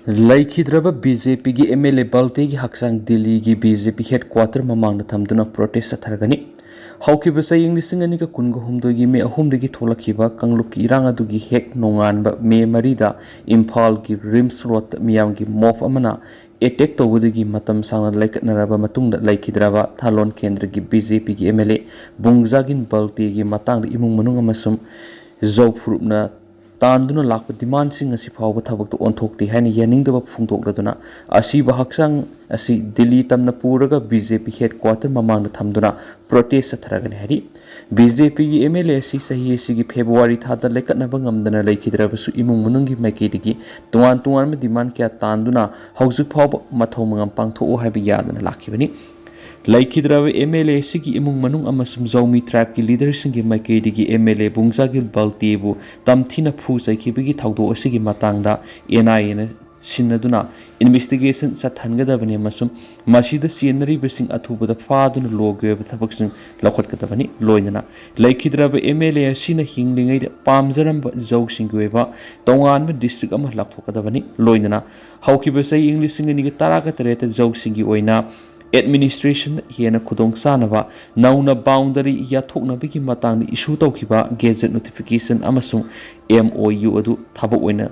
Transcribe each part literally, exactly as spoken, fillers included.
ꯂꯩꯈꯤꯗ꯭ꯔꯕ B J ꯄꯤꯒꯤ M L A ꯕꯜꯇꯦꯒꯤ ꯍꯛꯆꯥꯡ ꯗꯤꯜꯂꯤꯒꯤ ꯕꯤ ꯖꯦ ꯄꯤ ꯍꯦꯗ ꯀ꯭ꯋꯥꯇꯔ ꯃꯃꯥꯡꯗ ꯊꯝꯗꯨꯅ ꯄ꯭ꯔꯣꯇꯦꯁ ꯆꯠꯊꯔꯒꯅꯤ꯫ ꯍꯧꯈꯤꯕ ꯆꯍꯤ ꯂꯤꯁꯤꯡ ꯑꯅꯤꯒ ꯀꯨꯟꯒ ꯍꯨꯝꯗꯣꯏꯒꯤ ꯃꯦ ꯑꯍꯨꯝꯗꯒꯤ ꯊꯣꯛꯂꯛꯈꯤꯕ ꯀꯥꯡꯂꯨꯞꯀꯤ ꯏꯔꯥꯡ ꯑꯗꯨꯒꯤ ꯍꯦꯛ ꯅꯣꯡꯉꯥꯟꯕ ꯃꯦ ꯃꯔꯤꯗ ꯏꯝꯐꯥꯜꯒꯤ ꯔꯤꯝꯁ ꯔꯣꯗꯇ ꯃꯤꯌꯥꯝꯒꯤ ꯃꯣꯞ ꯑꯃꯅ ꯑꯦꯇꯦꯛ ꯇꯧꯕꯗꯒꯤ ꯃꯇꯝ ꯁꯥꯡꯅ ꯂꯩꯈꯠꯅꯔꯕ ꯃꯇꯨꯡꯗ ꯂꯩꯈꯤꯗ꯭ꯔꯕ ꯊꯥꯂꯣꯟ ꯀꯦꯟꯗ꯭ꯔꯒꯤ ꯕꯤ ꯖꯦ ꯄꯤꯒꯤ ꯑꯦꯝ ꯑꯦꯜ ꯑꯦ ꯕꯨꯡꯖꯥꯒꯤꯟ ꯕꯜꯇꯦꯒꯤ ꯃꯇꯥꯡꯗ ꯏꯃꯨꯡ ꯃꯅꯨꯡ ꯑꯃꯁꯨꯡ ꯖꯧ ꯐꯨꯔꯨꯞꯅ ꯇꯥꯟꯗꯨꯅ ꯂꯥꯛꯄ ꯗꯤꯃꯥꯟꯁꯤꯡ ꯑꯁꯤ ꯐꯥꯎꯕ ꯊꯕꯛꯇ ꯑꯣꯟꯊꯣꯛꯇꯦ ꯍꯥꯏꯅ ꯌꯥꯅꯤꯡꯗꯕ ꯐꯣꯡꯗꯣꯛꯂꯗꯨꯅ ꯑꯁꯤꯕ ꯍꯛꯆꯥꯡ ꯑꯁꯤ ꯗꯤꯜꯂꯤ ꯇꯝꯅ ꯄꯨꯔꯒ ꯕꯤ ꯖꯦ ꯄꯤ ꯍꯦꯗ ꯀ꯭ꯋꯥꯇꯔ ꯃꯃꯥꯡꯗ ꯊꯝꯗꯨꯅ ꯄ꯭ꯔꯣꯇꯦꯁ ꯆꯠꯊꯔꯒꯅꯤ ꯍꯥꯏꯔꯤ꯫ ꯕꯤ ꯖꯦ ꯄꯤꯒꯤ ꯑꯦꯝ ꯑꯦꯜ ꯑꯦ ꯑꯁꯤ ꯆꯍꯤ ꯑꯁꯤꯒꯤ ꯐꯦꯕ꯭ꯔꯨꯋꯥꯔꯤ ꯊꯥꯗ ꯂꯩꯈꯠꯅꯕ ꯉꯝꯗꯅ ꯂꯩꯈꯤꯗ꯭ꯔꯕꯁꯨ ꯏꯃꯨꯡ ꯃꯅꯨꯡꯒꯤ ꯃꯥꯏꯀꯩꯗꯒꯤ ꯇꯣꯉꯥꯟ ꯇꯣꯉꯥꯟꯕ ꯗꯤꯃꯥꯟ ꯀꯌꯥ ꯇꯥꯟꯗꯨꯅ ꯍꯧꯖꯤꯛ ꯐꯥꯎꯕ ꯃꯊꯧ ꯃꯉꯝ ꯄꯥꯡꯊꯣꯛꯎ ꯍꯥꯏꯕ ꯌꯥꯗꯅ ꯂꯥꯛꯈꯤꯕꯅꯤ꯫ ꯂꯩꯈꯤꯗ꯭ꯔꯕ ꯑꯦꯝ ꯑꯦꯜ ꯑꯦ ꯑꯁꯤꯒꯤ ꯏꯃꯨꯡ ꯃꯅꯨꯡ ꯑꯃꯁꯨꯡ ꯖꯧꯃꯤ ꯇ꯭ꯔꯥꯏꯕꯀꯤ ꯂꯤꯗꯔꯁꯤꯡꯒꯤ ꯃꯥꯏꯀꯩꯗꯒꯤ ꯑꯦꯝ ꯑꯦꯜ ꯑꯦ ꯕꯨꯡꯖꯥꯒꯤꯜ ꯕꯜꯇꯦꯕꯨ ꯇꯝꯊꯤꯅ ꯐꯨ ꯆꯩꯈꯤꯕꯒꯤ ꯊꯧꯗꯣꯛ ꯑꯁꯤꯒꯤ ꯃꯇꯥꯡꯗ ꯑꯦꯟ ꯑꯥꯏ ꯑꯦꯅ ꯁꯤꯟꯅꯗꯨꯅ ꯏꯟꯚꯦꯁꯇꯤꯒꯦꯁꯟ ꯆꯠꯊꯍꯟꯒꯗꯕꯅꯤ ꯑꯃꯁꯨꯡ ꯃꯁꯤꯗ ꯆꯦꯟꯅꯔꯤꯕꯁꯤꯡ ꯑꯊꯨꯕꯗ ꯐꯥꯗꯨꯅ ꯂꯣꯒꯤ ꯑꯣꯏꯕ ꯊꯕꯛꯁꯤꯡ ꯂꯧꯈꯠꯀꯗꯕꯅꯤ꯫ ꯂꯣꯏꯅꯅ ꯂꯩꯈꯤꯗ꯭ꯔꯕ ꯑꯦꯝ ꯑꯦꯜ ꯑꯦ ꯑꯁꯤꯅ ꯍꯤꯡꯂꯤꯉꯩꯗ ꯄꯥꯝꯖꯔꯝꯕ ꯖꯧꯁꯤꯡꯒꯤ ꯑꯣꯏꯕ ꯇꯣꯉꯥꯟꯕ ꯗꯤꯁꯇ꯭ꯔꯤꯛ ꯑꯃ ꯂꯥꯎꯊꯣꯛꯀꯗꯕꯅꯤ꯫ ꯂꯣꯏꯅꯅ ꯍꯧꯈꯤꯕ ꯆꯍꯤ ꯏꯪ ꯂꯤꯁꯤꯡ ꯑꯅꯤꯒ ꯇꯔꯥꯒ ꯇꯔꯦꯠꯇ ꯖꯧꯁꯤꯡꯒꯤ ꯑꯣꯏꯅ ꯑꯦꯗꯃꯤꯅꯤꯁꯇ꯭ꯔꯦꯁꯟꯗ ꯍꯦꯟꯅ ꯈꯨꯗꯣꯡꯆꯥꯅꯕ ꯅꯧꯅ ꯕꯥꯎꯟꯗꯔꯤ ꯌꯥꯊꯣꯛꯅꯕꯒꯤ ꯃꯇꯥꯡꯗ ꯏꯁꯨ ꯇꯧꯈꯤꯕ ꯒꯦꯖꯦꯠ ꯅꯣꯇꯤꯐꯤꯀꯦꯁꯟ ꯑꯃꯁꯨꯡ ꯑꯦꯝ ꯑꯣ ꯌꯨ ꯑꯗꯨ ꯊꯕꯛ ꯑꯣꯏꯅ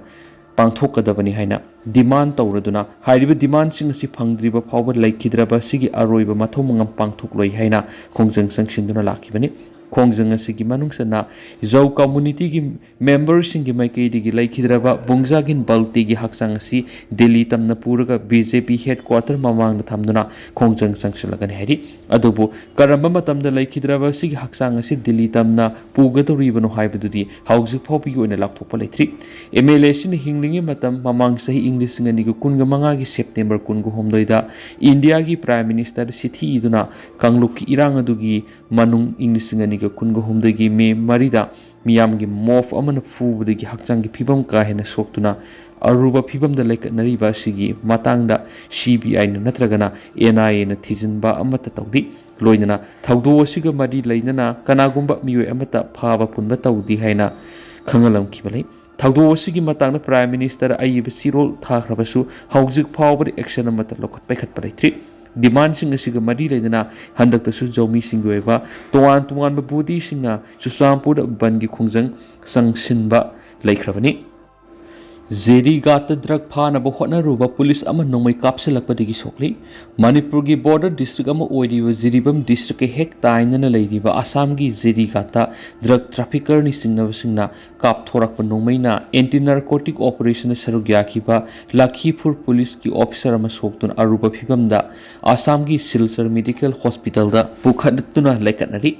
ꯄꯥꯡꯊꯣꯛꯀꯗꯕꯅꯤ ꯍꯥꯏꯅ ꯗꯤꯃꯥꯟ ꯇꯧꯔꯗꯨꯅ ꯍꯥꯏꯔꯤꯕ ꯗꯤꯃꯥꯟꯁꯤꯡ ꯑꯁꯤ ꯐꯪꯗ꯭ꯔꯤꯕ ꯐꯥꯎꯕ ꯂꯩꯈꯤꯗ꯭ꯔꯕ ꯑꯁꯤꯒꯤ ꯑꯔꯣꯏꯕ ꯃꯊꯧ ꯃꯉꯝ ꯄꯥꯡꯊꯣꯛꯂꯣꯏ ꯍꯥꯏꯅ ꯈꯣꯡꯖꯪ ꯆꯪꯁꯤꯟꯗꯨꯅ ꯂꯥꯛꯈꯤꯕꯅꯤ꯫ ꯈꯣꯡꯖꯪ ꯑꯁꯤꯒꯤ ꯃꯅꯨꯡ ꯆꯟꯅ ꯖꯧ ꯀꯝꯃꯨꯅꯤꯇꯤꯒꯤ ꯃꯦꯝꯕꯔꯁꯤꯡꯒꯤ ꯃꯥꯏꯀꯩꯗꯒꯤ ꯂꯩꯈꯤꯗ꯭ꯔꯕ ꯕꯨꯡꯖꯥꯒꯤꯟ ꯕꯜꯇꯤꯒꯤ ꯍꯛꯆꯥꯡ ꯑꯁꯤ ꯗꯤꯜꯂꯤ ꯇꯝꯅ ꯄꯨꯔꯒ ꯕꯤ ꯖꯦ ꯄꯤ ꯍꯦꯗ ꯀ꯭ꯋꯥꯇꯔ ꯃꯃꯥꯡꯗ ꯊꯝꯗꯨꯅ ꯈꯣꯡꯖꯪ ꯆꯪꯁꯤꯜꯂꯒꯅꯤ ꯍꯥꯏꯔꯤ꯫ ꯑꯗꯨꯕꯨ ꯀꯔꯝꯕ ꯃꯇꯝꯗ ꯂꯩꯈꯤꯗ꯭ꯔꯕ ꯑꯁꯤꯒꯤ ꯍꯛꯆꯥꯡ ꯑꯁꯤ ꯗꯤꯜꯂꯤ ꯇꯝꯅ ꯄꯨꯒꯗꯧꯔꯤꯕꯅꯣ ꯍꯥꯏꯕꯗꯨꯗꯤ ꯍꯧꯖꯤꯛ ꯐꯥꯎꯕꯒꯤ ꯑꯣꯏꯅ ꯂꯥꯎꯊꯣꯛꯄ ꯂꯩꯇ꯭ꯔꯤ꯫ ꯑꯦꯝ ꯑꯦꯜ ꯑꯦ ꯑꯁꯤꯅ ꯍꯤꯡꯂꯤꯉꯩ ꯃꯇꯝ ꯃꯃꯥꯡ ꯆꯍꯤ ꯏꯪ ꯂꯤꯁꯤꯡ ꯑꯅꯤꯒ ꯀꯨꯟꯒ ꯃꯉꯥꯒꯤ ꯁꯦꯞꯇꯦꯝꯕꯔ ꯀꯨꯟꯒ ꯍꯨꯝꯗꯣꯏꯗ ꯏꯟꯗꯤꯌꯥꯒꯤ ꯄ꯭ꯔꯥꯏꯝ ꯃꯤꯅꯤꯁꯇꯔꯗ ꯆꯤꯊꯤ ꯏꯗꯨꯅ ꯀꯥꯡꯂꯨꯞꯀꯤ ꯏꯔꯥꯡ ꯑꯗꯨꯒꯤ ꯃꯅꯨꯡ ꯏꯪ ꯂꯤꯁꯤꯡ ꯑꯅꯤꯒ ꯀꯨꯟꯒ ꯍꯨꯝꯗꯣꯏꯒꯤ ꯃꯦ ꯃꯔꯤꯗ ꯃꯤꯌꯥꯝꯒꯤ ꯃꯣꯞ ꯑꯃꯅ ꯐꯨꯕꯗꯒꯤ ꯍꯛꯆꯥꯡꯒꯤ ꯐꯤꯕꯝ ꯀꯥ ꯍꯦꯟꯅ ꯁꯣꯛꯇꯨꯅ ꯑꯔꯨꯕ ꯐꯤꯕꯝꯗ ꯂꯩꯈꯠꯅꯔꯤꯕ ꯑꯁꯤꯒꯤ ꯃꯇꯥꯡꯗ ꯁꯤ ꯕꯤ ꯑꯥꯏꯅ ꯅꯠꯇ꯭ꯔꯒꯅ ꯑꯦꯟ ꯑꯥꯏ ꯑꯦꯅ ꯊꯤꯖꯤꯟꯕ ꯑꯃꯠꯇ ꯇꯧꯗꯦ꯫ ꯂꯣꯏꯅꯅ ꯊꯧꯗꯣꯛ ꯑꯁꯤꯒ ꯃꯔꯤ ꯂꯩꯅꯅ ꯀꯅꯥꯒꯨꯝꯕ ꯃꯤꯑꯣꯏ ꯑꯃꯠꯇ ꯐꯥꯕ ꯄꯨꯟꯕ ꯇꯧꯗꯦ ꯍꯥꯏꯅ ꯈꯪꯍꯜꯂꯝꯈꯤꯕ ꯂꯩ꯫ ꯊꯧꯗꯣꯛ ꯑꯁꯤꯒꯤ ꯃꯇꯥꯡꯗ Prime Minister ꯑꯏꯕ ꯆꯦꯔꯣꯜ ꯊꯥꯈ꯭ꯔꯕꯁꯨ ꯍꯧꯖꯤꯛ ꯐꯥꯎꯕꯗ action ꯑꯃꯠꯇ ꯂꯧꯈꯠ ꯄꯥꯏꯈꯠꯄ ꯂꯩꯇ꯭ꯔꯤ꯫ Demandꯁꯤꯡ ꯑꯁꯤꯒ ꯃꯔꯤ ꯂꯩꯅꯅ ꯍꯟꯗꯛꯇꯁꯨ ꯖꯧꯃꯤꯁꯤꯡꯒꯤ ꯑꯣꯏꯕ ꯇꯣꯉꯥꯟ ꯇꯣꯉꯥꯟꯕ bodyꯁꯤꯡꯅ ꯆꯨꯔꯆꯥꯟꯄꯨꯔꯗ ꯕꯟꯒꯤ ꯈꯣꯡꯖꯪ ꯆꯪꯁꯤꯟꯕ ꯂꯩꯈ꯭ꯔꯕꯅꯤ꯫ ꯖꯦꯔꯤꯒꯥꯠꯇ drug ꯐꯥꯅꯕ ꯍꯣꯠꯅꯔꯨꯕ police ꯑꯃ ꯅꯣꯡꯃꯩ ꯀꯥꯞꯁꯤꯜꯂꯛꯄꯗꯒꯤ ꯁꯣꯛꯂꯤ꯫ ꯃꯅꯤꯄꯨꯔꯒꯤ border district ꯑꯃ ꯑꯣꯏꯔꯤꯕ ꯖꯤꯔꯤꯕꯥꯝ districtꯀ ꯍꯦꯛ ꯇꯥꯏꯅꯅ ꯂꯩꯔꯤꯕ ꯑꯁꯥꯝꯒꯤ ꯖꯦꯔꯤꯒꯥꯠꯇ drug traffickerꯅꯤ ꯆꯤꯡꯅꯕꯁꯤꯡꯅ ꯀꯥꯞꯊꯣꯔꯛꯄ ꯅꯣꯡꯃꯩꯅ anti narcotic operationꯗ ꯁꯔꯨꯛ ꯌꯥꯈꯤꯕ ꯂꯈꯤꯄꯨꯔ policeꯀꯤ officer ꯑꯃ ꯁꯣꯛꯇꯨꯅ ꯑꯔꯨꯕ ꯐꯤꯕꯝꯗ ꯑꯁꯥꯝꯒꯤ ꯁꯤꯜꯆꯔ medical hospitalꯗ ꯄꯨꯈꯠꯇꯨꯅ ꯂꯩꯈꯠꯅꯔꯤ꯫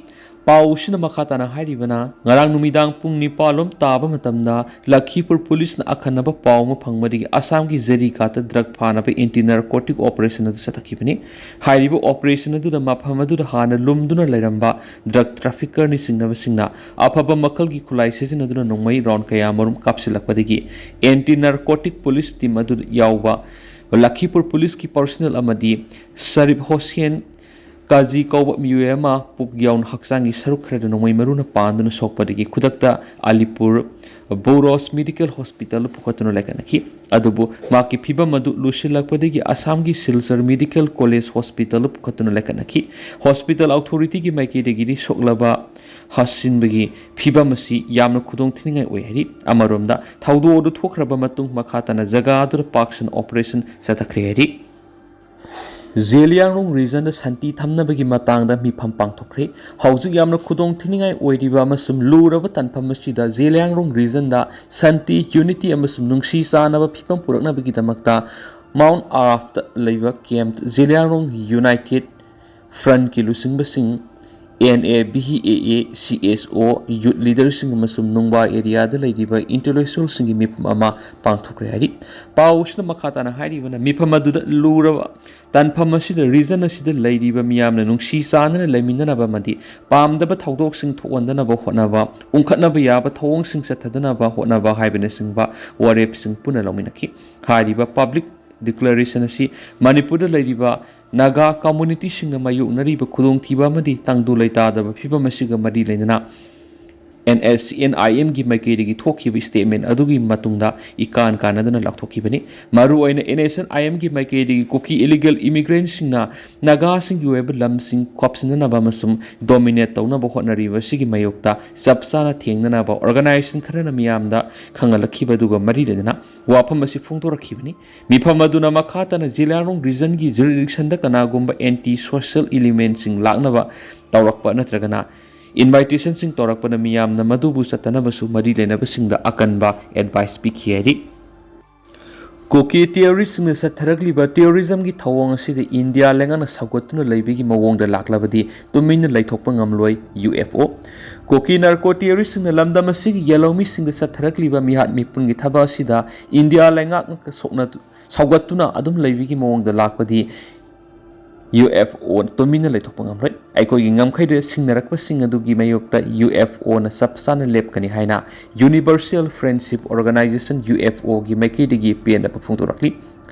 ꯄꯥꯎ ꯑꯁꯤꯅ ꯃꯈꯥ ꯇꯥꯅ ꯍꯥꯏꯔꯤꯕꯅ, ꯉꯔꯥꯡ ꯅꯨꯃꯤꯗꯥꯡ ꯄꯨꯡ ꯅꯤꯄꯥꯜ ꯂꯣꯝ ꯇꯥꯕ ꯃꯇꯝꯗ ꯂꯈꯤꯄꯨꯔ policeꯅ ꯑꯈꯟꯅꯕ ꯄꯥꯎ ꯑꯃ ꯐꯪꯕꯗꯒꯤ ꯑꯁꯥꯝꯒꯤ ꯖꯦꯔꯤꯒꯥꯠꯇ drug ꯐꯥꯅꯕ anti narcotic operation ꯑꯗꯨ ꯆꯠꯊꯈꯤꯕꯅꯤ꯫ ꯍꯥꯏꯔꯤꯕ operation ꯑꯗꯨꯗ ꯃꯐꯝ ꯑꯗꯨꯗ ꯍꯥꯟꯅ ꯂꯨꯝꯗꯨꯅ ꯂꯩꯔꯝꯕ drug traffickerꯅꯤ ꯆꯤꯡꯅꯕꯁꯤꯡꯅ ꯑꯐꯕ ꯃꯈꯜꯒꯤ ꯈꯨꯠꯂꯥꯏ ꯁꯤꯖꯤꯟꯅꯗꯨꯅ ꯅꯣꯡꯃꯩ round ꯀꯌꯥ ꯃꯔꯨꯝ ꯀꯥꯞꯁꯤꯜꯂꯛꯄꯗꯒꯤ anti narcotic police team ꯑꯗꯨꯗ ꯌꯥꯎꯕ ꯂꯈꯤꯄꯨꯔ policeꯀꯤ personnel ꯑꯃꯗꯤ ꯁꯔꯤꯐ ꯍꯣꯁꯦꯟ ꯀꯥꯖꯤ ꯀꯧꯕ ꯃꯤꯑꯣꯏ ꯑꯃ ꯄꯨꯛ ꯌꯥꯎꯅ ꯍꯛꯆꯥꯡꯒꯤ ꯁꯔꯨꯛ ꯈꯔꯗ ꯅꯣꯡꯃꯩ ꯃꯔꯨꯅ ꯄꯥꯟꯗꯨꯅ ꯁꯣꯛꯄꯗꯒꯤ ꯈꯨꯗꯛꯇ ꯑꯂꯤꯄꯨꯔ ꯕꯣꯔꯣꯁ medical hospitalꯗ ꯄꯨꯈꯠꯇꯨꯅ ꯂꯩꯈꯠꯅꯈꯤ꯫ ꯑꯗꯨꯕꯨ ꯃꯍꯥꯛꯀꯤ ꯐꯤꯕꯝ ꯑꯗꯨ ꯂꯨꯁꯤꯜꯂꯛꯄꯗꯒꯤ ꯑꯁꯥꯝꯒꯤ ꯁꯤꯜꯆꯔ medical college hospitalꯗ ꯄꯨꯈꯠꯇꯨꯅ ꯂꯩꯈꯠꯅꯈꯤ꯫ Hospital authorityꯒꯤ ꯃꯥꯏꯀꯩꯗꯒꯤꯗꯤ ꯁꯣꯛꯂꯕ ꯍꯥꯁꯤꯟꯕꯒꯤ ꯐꯤꯕꯝ ꯑꯁꯤ ꯌꯥꯝꯅ ꯈꯨꯗꯣꯡ ꯊꯤꯅꯤꯡꯉꯥꯏ ꯑꯣꯏ ꯍꯥꯏꯔꯤ꯫ ꯑꯃꯔꯣꯝꯗ ꯊꯧꯗꯣꯛ ꯑꯗꯨ ꯊꯣꯛꯈ꯭ꯔꯕ ꯃꯇꯨꯡ ꯃꯈꯥ ꯇꯥꯅ ꯖꯒꯥ ꯑꯗꯨꯗ ꯄꯥꯛ ꯁꯟꯅ operation ꯆꯠꯊꯈ꯭ꯔꯦ ꯍꯥꯏꯔꯤ꯫ ꯖꯦꯂꯤꯌꯥꯡꯔꯣꯡ regionꯗ ꯁꯥꯟꯇꯤ ꯊꯝꯅꯕꯒꯤ ꯃꯇꯥꯡꯗ ꯃꯤꯐꯝ ꯄꯥꯡꯊꯣꯛꯈ꯭ꯔꯦ꯫ ꯍꯧꯖꯤꯛ ꯌꯥꯝꯅ ꯈꯨꯗꯣꯡ ꯊꯤꯅꯤꯡꯉꯥꯏ ꯑꯣꯏꯔꯤꯕ ꯑꯃꯁꯨꯡ ꯂꯨꯔꯕ ꯇꯥꯟꯐꯝ ꯑꯁꯤꯗ ꯖꯦꯂꯤꯌꯥꯡꯔꯣꯡ regionꯗ ꯁꯥꯟꯇꯤ, unity ꯑꯃꯁꯨꯡ ꯅꯨꯡꯁꯤ ꯆꯥꯟꯅꯕ ꯐꯤꯕꯝ ꯄꯨꯔꯛꯅꯕꯒꯤꯗꯃꯛꯇ Mount Arafꯇ ꯂꯩꯕ camp Zeliangrong United Frontꯀꯤ ꯂꯨꯆꯤꯡꯕꯁꯤꯡ, NABHA, CSO, youth leaderꯁꯤꯡ ꯑꯃꯁꯨꯡ ꯅꯨꯡꯕꯥ areaꯗ ꯂꯩꯔꯤꯕ intellectualꯁꯤꯡꯒꯤ ꯃꯤꯐꯝ ꯑꯃ ꯄꯥꯡꯊꯣꯛꯈ꯭ꯔꯦ ꯍꯥꯏꯔꯤ꯫ ꯄꯥꯎ ꯑꯁꯤꯅ ꯃꯈꯥ ꯇꯥꯅ ꯍꯥꯏꯔꯤꯕꯅ, ꯃꯤꯐꯝ ꯑꯗꯨꯗ ꯂꯨꯔꯕ ꯇꯥꯟꯐꯝ ꯑꯁꯤꯗ region ꯑꯁꯤꯗ ꯂꯩꯔꯤꯕ ꯃꯤꯌꯥꯝꯅ ꯅꯨꯡꯁꯤ ꯆꯥꯟꯅꯅ ꯂꯩꯃꯤꯟꯅꯅꯕ ꯑꯃꯗꯤ ꯄꯥꯝꯗꯕ ꯊꯧꯗꯣꯛꯁꯤꯡ ꯊꯣꯛꯍꯟꯗꯅꯕ ꯍꯣꯠꯅꯕ, ꯎꯪꯈꯠꯅꯕ ꯌꯥꯕ ꯊꯧꯑꯣꯡꯁꯤꯡ ꯆꯠꯊꯗꯅꯕ ꯍꯣꯠꯅꯕ ꯍꯥꯏꯕꯅꯆꯤꯡꯕ ꯋꯥꯔꯦꯞꯁꯤꯡ ꯄꯨꯟꯅ ꯂꯧꯃꯤꯟꯅꯈꯤ꯫ ꯍꯥꯏꯔꯤꯕ public declaration ꯑꯁꯤ ꯃꯅꯤꯄꯨꯔꯗ ꯂꯩꯔꯤꯕ ꯅꯥꯒꯥ communityꯁꯤꯡꯅ ꯃꯥꯌꯣꯛꯅꯔꯤꯕ ꯈꯨꯗꯣꯡꯊꯤꯕ ꯑꯃꯗꯤ ꯇꯪꯗꯨ ꯂꯩꯇꯥꯗꯕ ꯐꯤꯕꯝ ꯑꯁꯤꯒ ꯃꯔꯤ ꯂꯩꯅꯅ ꯑꯦꯟ ꯑꯦꯁ ꯑꯦꯟ ꯑꯥꯏ ꯑꯦꯝꯒꯤ ꯃꯥꯏꯀꯩꯗꯒꯤ ꯊꯣꯛꯈꯤꯕ statement ꯑꯗꯨꯒꯤ ꯃꯇꯨꯡꯗ ꯏꯀꯥꯟ ꯀꯥꯟꯅꯗꯅ ꯂꯥꯎꯊꯣꯛꯈꯤꯕꯅꯤ꯫ ꯃꯔꯨꯑꯣꯏꯅ ꯑꯦꯟ ꯑꯦꯁ ꯑꯦꯟ ꯑꯥꯏ ꯑꯦꯝꯒꯤ ꯃꯥꯏꯀꯩꯗꯒꯤ ꯀꯨꯀꯤ illegal immigrantꯁꯤꯡꯅ ꯅꯥꯒꯥꯁꯤꯡꯒꯤ ꯑꯣꯏꯕ ꯂꯝꯁꯤꯡ ꯈꯣꯞꯁꯤꯟꯅꯅꯕ ꯑꯃꯁꯨꯡ dominate ꯇꯧꯅꯕ ꯍꯣꯠꯅꯔꯤꯕ ꯑꯁꯤꯒꯤ ꯃꯥꯌꯣꯛꯇ ꯆꯞ ꯆꯥꯅ ꯊꯦꯡꯅꯅꯕ organization ꯈꯔꯅ ꯃꯤꯌꯥꯝꯗ ꯈꯪꯍꯜꯂꯛꯈꯤꯕ ꯑꯗꯨꯒ ꯃꯔꯤ ꯂꯩꯅꯅ ꯋꯥꯐꯝ ꯑꯁꯤ ꯐꯣꯡꯗꯣꯔꯛꯈꯤꯕꯅꯤ꯫ ꯃꯤꯐꯝ ꯑꯗꯨꯅ ꯃꯈꯥ ꯇꯥꯅ ꯖꯤꯂꯤꯌꯥꯡꯔꯣꯡ regionꯒꯤ jurisdictionꯗ ꯀꯅꯥꯒꯨꯝꯕ anti social elementꯁꯤꯡ ꯂꯥꯛꯅꯕ ꯇꯧꯔꯛꯄ ꯅꯠꯇ꯭ꯔꯒꯅ invitationꯁꯤꯡ ꯇꯧꯔꯛꯄꯅ ꯃꯤꯌꯥꯝꯅ ꯃꯗꯨꯕꯨ ꯆꯠꯇꯅꯕꯁꯨ ꯃꯔꯤ ꯂꯩꯅꯕꯁꯤꯡꯗ ꯑꯀꯟꯕ advice ꯄꯤꯈꯤ ꯍꯥꯏꯔꯤ꯫ ꯀꯨꯀꯤ terroristꯁꯤꯡꯅ ꯆꯠꯊꯔꯛꯂꯤꯕ terrorismꯒꯤ ꯊꯧꯑꯣꯡ ꯑꯁꯤꯗ ꯏꯟꯗꯤꯌꯥ ꯂꯩꯉꯥꯛꯅ ꯁꯧꯒꯠꯇꯨꯅ ꯂꯩꯕꯒꯤ ꯃꯑꯣꯡꯗ ꯂꯥꯛꯂꯕꯗꯤ ꯇꯨꯃꯤꯟꯅ ꯂꯩꯊꯣꯛꯄ ꯉꯝꯂꯣꯏ, ꯌꯨ ꯑꯦꯐ ꯑꯣ꯫ ꯀꯨꯀꯤ narco terroristꯁꯤꯡꯅ ꯂꯝꯗꯝ ꯑꯁꯤꯒꯤ ꯌꯦꯜꯍꯧꯃꯤꯁꯤꯡꯗ ꯆꯠꯊꯔꯛꯂꯤꯕ ꯃꯤꯍꯥꯠ ꯃꯤꯄꯨꯟꯒꯤ ꯊꯕꯛ ꯑꯁꯤꯗ ꯏꯟꯗꯤꯌꯥ ꯂꯩꯉꯥꯛꯅ ꯁꯣꯛꯅ-, ꯁꯧꯒꯠꯇꯨꯅ ꯑꯗꯨꯝ ꯂꯩꯕꯒꯤ ꯃꯑꯣꯡꯗ ꯂꯥꯛꯄꯗꯤ ꯌꯨ ꯑꯦꯐ ꯑꯣ ꯇꯨꯃꯤꯟꯅ ꯂꯩꯊꯣꯛꯄ ꯉꯝꯂꯣꯏ꯫ ꯑꯩꯈꯣꯏꯒꯤ ꯉꯝꯈꯩꯗ ꯁꯤꯡꯅꯔꯛꯄꯁꯤꯡ ꯑꯗꯨꯒꯤ ꯃꯥꯌꯣꯛꯇ ꯌꯨ ꯑꯦꯐ ꯑꯣꯅ ꯆꯞ ꯆꯥꯅ ꯂꯦꯞꯀꯅꯤ ꯍꯥꯏꯅ Universal Friendship Organization, U F ꯑꯣꯒꯤ ꯃꯥꯏꯀꯩꯗꯒꯤ ꯄꯦꯟꯗꯕ ꯐꯣꯡꯗꯣꯔꯛꯂꯤ꯫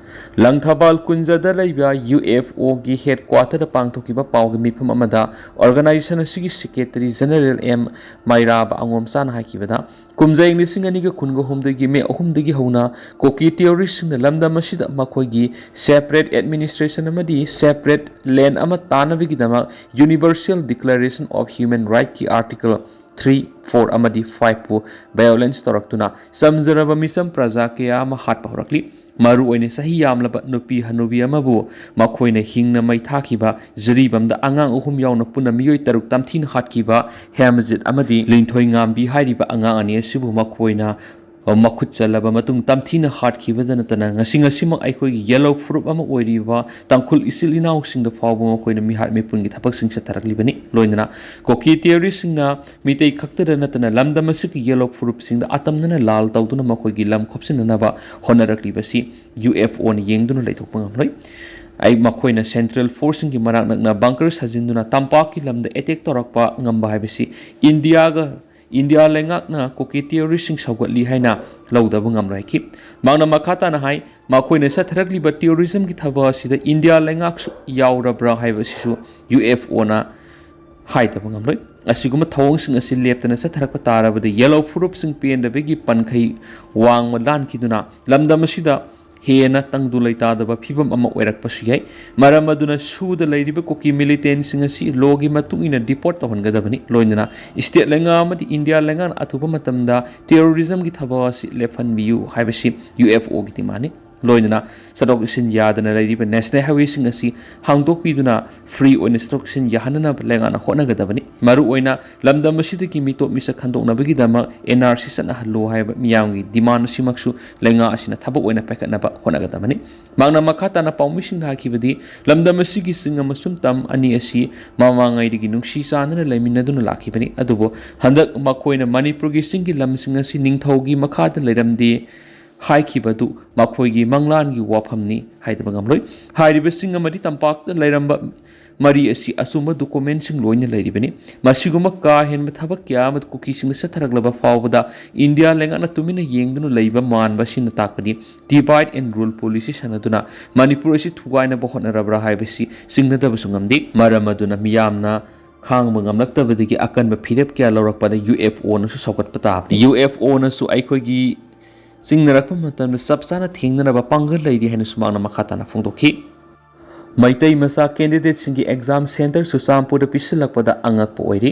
ꯂꯪꯊꯕꯥꯜ ꯀꯨꯟꯖꯗ ꯂꯩꯕ ꯌꯨ ꯑꯦꯐ ꯑꯣꯒꯤ headquarterꯗ ꯄꯥꯡꯊꯣꯛꯈꯤꯕ ꯄꯥꯎꯒꯤ ꯃꯤꯐꯝ ꯑꯃꯗ organization ꯑꯁꯤꯒꯤ secretary general ꯑꯦꯝ ꯃꯩꯔꯥꯕ ꯑꯉꯣꯝꯆꯥꯅ ꯍꯥꯏꯈꯤꯕꯗ, ꯀꯨꯝꯖꯥ ꯏꯪ ꯂꯤꯁꯤꯡ ꯑꯅꯤꯒ ꯀꯨꯟꯒ ꯍꯨꯝꯗꯣꯏꯒꯤ ꯃꯦ ꯑꯍꯨꯝꯗꯒꯤ ꯍꯧꯅ ꯀꯨꯀꯤ terroristꯁꯤꯡꯅ ꯂꯝꯗꯝ ꯑꯁꯤꯗ ꯃꯈꯣꯏꯒꯤ separate administration ꯑꯃꯗꯤ separate land ꯑꯃ ꯇꯥꯟꯅꯕꯒꯤꯗꯃꯛ Universal Declaration of Human Rightꯀꯤ article three, four ꯑꯃꯗꯤ fiveꯄꯨ violence ꯇꯧꯔꯛꯇꯨꯅ ꯆꯝꯖꯔꯕ ꯃꯤꯆꯝ ꯄ꯭ꯔꯖꯥ ꯀꯌꯥ ꯑꯃ ꯍꯥꯠꯄ ꯍꯧꯔꯛꯂꯤ꯫ ꯃꯔꯨꯑꯣꯏꯅ ꯆꯍꯤ ꯌꯥꯝꯂꯕ ꯅꯨꯄꯤ ꯍꯅꯨꯕꯤ ꯑꯃꯕꯨ ꯃꯈꯣꯏꯅ ꯍꯤꯡꯅ ꯃꯩ ꯊꯥꯈꯤꯕ, ꯖꯤꯔꯤꯕꯥꯝꯗ ꯑꯉꯥꯡ ꯑꯍꯨꯝ ꯌꯥꯎꯅ ꯄꯨꯟꯅ ꯃꯤꯑꯣꯏ ꯇꯔꯨꯛ ꯇꯝꯊꯤꯅ ꯍꯥꯠꯈꯤꯕ ꯍꯦꯃꯖꯤꯠ ꯑꯃꯗꯤ ꯂꯤꯟꯊꯣꯏꯉꯥꯝꯕꯤ ꯍꯥꯏꯔꯤꯕ ꯑꯉꯥꯡ ꯑꯅꯤ ꯑꯁꯤꯕꯨ ꯃꯈꯣꯏꯅ ꯃꯈꯨꯠ ꯆꯜꯂꯕ ꯃꯇꯨꯡ ꯇꯝꯊꯤꯅ ꯍꯥꯠꯈꯤꯕꯗ ꯅꯠꯇꯅ ꯉꯁꯤ ꯉꯁꯤꯃꯛ ꯑꯩꯈꯣꯏꯒꯤ ꯌꯦꯜꯍꯧ ꯐꯨꯔꯨꯞ ꯑꯃ ꯑꯣꯏꯔꯤꯕ ꯇꯥꯡꯈꯨꯜ ꯏꯆꯤꯜ ꯏꯅꯥꯎꯁꯤꯡꯗ ꯐꯥꯎꯕ ꯃꯈꯣꯏꯅ ꯃꯤꯍꯥꯠ ꯃꯤꯄꯨꯟꯒꯤ ꯊꯕꯛꯁꯤꯡ ꯆꯠꯊꯔꯛꯂꯤꯕꯅꯤ꯫ ꯂꯣꯏꯅꯅ ꯀꯨꯀꯤ terroristꯁꯤꯡꯅ ꯃꯤꯇꯩ ꯈꯛꯇꯗ ꯅꯠꯇꯅ ꯂꯝꯗꯝ ꯑꯁꯤꯒꯤ ꯌꯦꯜꯍꯧ ꯐꯨꯔꯨꯞꯁꯤꯡꯗ ꯑꯇꯝꯅꯅ ꯂꯥꯜ ꯇꯧꯗꯨꯅ ꯃꯈꯣꯏꯒꯤ ꯂꯝ ꯈꯣꯞꯆꯤꯟꯅꯅꯕ ꯍꯣꯠꯅꯔꯛꯂꯤꯕꯁꯤ ꯌꯨ ꯑꯦꯐ ꯑꯣꯅ ꯌꯦꯡꯗꯨꯅ ꯂꯩꯊꯣꯛꯄ ꯉꯝꯂꯣꯏ꯫ ꯑꯩ ꯃꯈꯣꯏꯅ central forceꯁꯤꯡꯒꯤ ꯃꯅꯥꯛ ꯅꯛꯅ bunker ꯁꯥꯖꯤꯟꯗꯨꯅ ꯇꯝꯄꯥꯛꯀꯤ ꯂꯝꯗ attack ꯇꯧꯔꯛꯄ ꯉꯝꯕ ꯍꯥꯏꯕꯁꯤ ꯏꯟꯗꯤꯌꯥꯒ, ꯏꯟꯗꯤꯌꯥ ꯂꯩꯉꯥꯛꯅ ꯀꯨꯀꯤ terroristꯁꯤꯡ ꯁꯧꯒꯠꯂꯤ ꯍꯥꯏꯅ ꯂꯧꯗꯕ ꯉꯝꯂꯣꯏ ꯍꯥꯏꯈꯤ꯫ ꯃꯍꯥꯛꯅ ꯃꯈꯥ ꯇꯥꯅ ꯍꯥꯏ, ꯃꯈꯣꯏꯅ ꯆꯠꯊꯔꯛꯂꯤꯕ terrorismꯒꯤ ꯊꯕꯛ ꯑꯁꯤꯗ ꯏꯟꯗꯤꯌꯥ ꯂꯩꯉꯥꯛꯁꯨ ꯌꯥꯎꯔꯕ꯭ꯔꯥ ꯍꯥꯏꯕꯁꯤꯁꯨ ꯌꯨ ꯑꯦꯐ ꯑꯣꯅ ꯍꯥꯏꯗꯕ ꯉꯝꯂꯣꯏ꯫ ꯑꯁꯤꯒꯨꯝꯕ ꯊꯧꯑꯣꯡꯁꯤꯡ ꯑꯁꯤ ꯂꯦꯞꯇꯅ ꯆꯠꯊꯔꯛꯄ ꯇꯥꯔꯕꯗꯤ ꯌꯦꯜꯂꯣ ꯐꯨꯔꯨꯞꯁꯤꯡ ꯄꯦꯟꯗꯕꯒꯤ ꯄꯟꯈꯩ ꯋꯥꯡꯃ ꯂꯥꯟꯈꯤꯗꯨꯅ ꯂꯝꯗꯝ ꯑꯁꯤꯗ ꯍꯦꯟꯅ ꯇꯪꯗꯨ ꯂꯩꯇꯥꯗꯕ ꯐꯤꯕꯝ ꯑꯃ ꯑꯣꯏꯔꯛꯄꯁꯨ ꯌꯥꯏ꯫ ꯃꯔꯝ ꯑꯗꯨꯅ ꯁꯨꯗ ꯂꯩꯔꯤꯕ ꯀꯨꯀꯤ ꯃꯤꯂꯤꯇꯦꯟꯁꯤꯡ ꯑꯁꯤ ꯂꯣꯒꯤ ꯃꯇꯨꯡ ꯏꯟꯅ ꯗꯤꯄꯣꯔꯠ ꯇꯧꯍꯟꯒꯗꯕꯅꯤ꯫ ꯂꯣꯏꯅꯅ ꯏꯁꯇꯦꯠ ꯂꯩꯉꯥꯛ ꯑꯃꯗꯤ ꯏꯟꯗꯤꯌꯥ ꯂꯩꯉꯥꯛꯅ ꯑꯊꯨꯕ ꯃꯇꯝꯗ ꯇꯦꯔꯣꯔꯤꯖꯝꯒꯤ ꯊꯕꯛ ꯑꯁꯤ ꯂꯦꯞꯍꯟꯕꯤꯌꯨ ꯍꯥꯏꯕꯁꯤ ꯌꯨ ꯑꯦꯐ ꯑꯣꯒꯤ ꯗꯤꯃꯥꯟꯅꯤ꯫ ꯂꯣꯏꯅꯅ ꯆꯠꯊꯣꯛ ꯆꯠꯁꯤꯟ ꯌꯥꯗꯅ ꯂꯩꯔꯤꯕ ꯅꯦꯁꯅꯦꯜ ꯍꯥꯏꯋꯦꯁꯤꯡ ꯑꯁꯤ ꯍꯥꯡꯗꯣꯛꯄꯤꯗꯨꯅ ꯐ꯭ꯔꯤ ꯑꯣꯏꯅ ꯆꯠꯊꯣꯛ ꯆꯠꯁꯤꯟ ꯌꯥꯍꯟꯅꯅꯕ ꯂꯩꯉꯥꯛꯅ ꯍꯣꯠꯅꯒꯗꯕꯅꯤ꯫ ꯃꯔꯨꯑꯣꯏꯅ ꯂꯝꯗꯝ ꯑꯁꯤꯗꯒꯤ ꯃꯤꯇꯣꯞ ꯃꯤꯁꯛ ꯈꯟꯗꯣꯛꯅꯕꯒꯤꯗꯃꯛ ꯑꯦꯟ ꯑꯥꯔ ꯁꯤ ꯆꯠꯅꯍꯜꯂꯨ ꯍꯥꯏꯕ ꯃꯤꯌꯥꯝꯒꯤ ꯗꯤꯃꯥꯟ ꯑꯁꯤꯃꯛꯁꯨ ꯂꯩꯉꯥꯛ ꯑꯁꯤꯅ ꯊꯕꯛ ꯑꯣꯏꯅ ꯄꯥꯏꯈꯠꯅꯕ ꯍꯣꯠꯅꯒꯗꯕꯅꯤ꯫ ꯃꯍꯥꯛꯅ ꯃꯈꯥ ꯇꯥꯅ ꯄꯥꯎꯃꯤꯁꯤꯡꯗ ꯍꯥꯏꯈꯤꯕꯗꯤ, ꯂꯝꯗꯝ ꯑꯁꯤꯒꯤ ꯆꯤꯡ ꯑꯃꯁꯨꯡ ꯇꯝ ꯑꯅꯤ ꯑꯁꯤ ꯃꯃꯥꯡꯉꯩꯗꯒꯤ ꯅꯨꯡꯁꯤ ꯆꯥꯟꯅꯅ ꯂꯩꯃꯤꯟꯅꯗꯨꯅ ꯂꯥꯛꯈꯤꯕꯅꯤ, ꯑꯗꯨꯕꯨ ꯍꯟꯗꯛ ꯃꯈꯣꯏꯅ ꯃꯅꯤꯄꯨꯔꯒꯤ ꯆꯤꯡꯒꯤ ꯂꯝꯁꯤꯡ ꯑꯁꯤ ꯅꯤꯡꯊꯧꯒꯤ ꯃꯈꯥꯗ ꯂꯩꯔꯝꯗꯦ ꯍꯥꯏꯈꯤꯕꯗꯨ ꯃꯈꯣꯏꯒꯤ ꯃꯪꯂꯥꯟꯒꯤ ꯋꯥꯐꯝꯅꯤ ꯍꯥꯏꯗꯕ ꯉꯝꯂꯣꯏ꯫ ꯍꯥꯏꯔꯤꯕꯁꯤꯡ ꯑꯃꯗꯤ ꯇꯝꯄꯥꯛꯇ ꯂꯩꯔꯝꯕ ꯃꯔꯤ ꯑꯁꯤ ꯑꯆꯨꯝꯕ ꯗꯣꯀꯨꯃꯦꯟꯁꯤꯡ ꯂꯣꯏꯅ ꯂꯩꯔꯤꯕꯅꯤ꯫ ꯃꯁꯤꯒꯨꯝꯕ ꯀꯥ ꯍꯦꯟꯕ ꯊꯕꯛ ꯀꯌꯥ ꯑꯃ ꯀꯨꯀꯤꯁꯤꯡꯗ ꯆꯠꯊꯔꯛꯂꯕ ꯐꯥꯎꯕꯗ ꯏꯟꯗꯤꯌꯥ ꯂꯩꯉꯥꯛꯅ ꯇꯨꯃꯤꯟꯅ ꯌꯦꯡꯗꯨꯅ ꯂꯩꯕ ꯃꯥꯟꯕ ꯑꯁꯤꯅ ꯇꯥꯛꯄꯗꯤ divide and rule policy ꯁꯥꯟꯅꯗꯨꯅ ꯃꯅꯤꯄꯨꯔ ꯑꯁꯤ ꯊꯨꯒꯥꯏꯅꯕ ꯍꯣꯠꯅꯔꯕ꯭ꯔꯥ ꯍꯥꯏꯕꯁꯤ ꯆꯤꯡꯅꯗꯕꯁꯨ ꯉꯝꯗꯦ꯫ ꯃꯔꯝ ꯑꯗꯨꯅ ꯃꯤꯌꯥꯝꯅ ꯈꯥꯡꯕ ꯉꯝꯂꯛꯇꯕꯗꯒꯤ ꯑꯀꯟꯕ ꯐꯤꯔꯦꯞ ꯀꯌꯥ ꯂꯧꯔꯛꯄꯗ ꯌꯨ ꯑꯦꯐ ꯑꯣꯅꯁꯨ ꯁꯧꯒꯠꯄ ꯇꯥꯕꯅꯤ꯫ ꯌꯨ ꯑꯦꯐ ꯑꯣꯅꯁꯨ ꯑꯩꯈꯣꯏꯒꯤ ꯆꯤꯡꯅꯔꯛꯄ ꯃꯇꯝꯗ ꯆꯞ ꯆꯥꯅ ꯊꯦꯡꯅꯅꯕ ꯄꯥꯡꯒꯜ ꯂꯩꯔꯤ ꯍꯥꯏꯅꯁꯨ ꯃꯍꯥꯛꯅ ꯃꯈꯥ ꯇꯥꯅ ꯐꯣꯡꯗꯣꯛꯈꯤ꯫ ꯃꯩꯇꯩ ꯃꯆꯥ ꯀꯦꯟꯗꯤꯗꯦꯠꯁꯤꯡꯒꯤ ꯑꯦꯛꯖꯥꯝ ꯁꯦꯟꯇꯔ ꯆꯨꯔꯆꯥꯟꯄꯨꯔꯗ ꯄꯤꯁꯤꯜꯂꯛꯄꯗ ꯑꯉꯛꯄ ꯑꯣꯏꯔꯤ꯫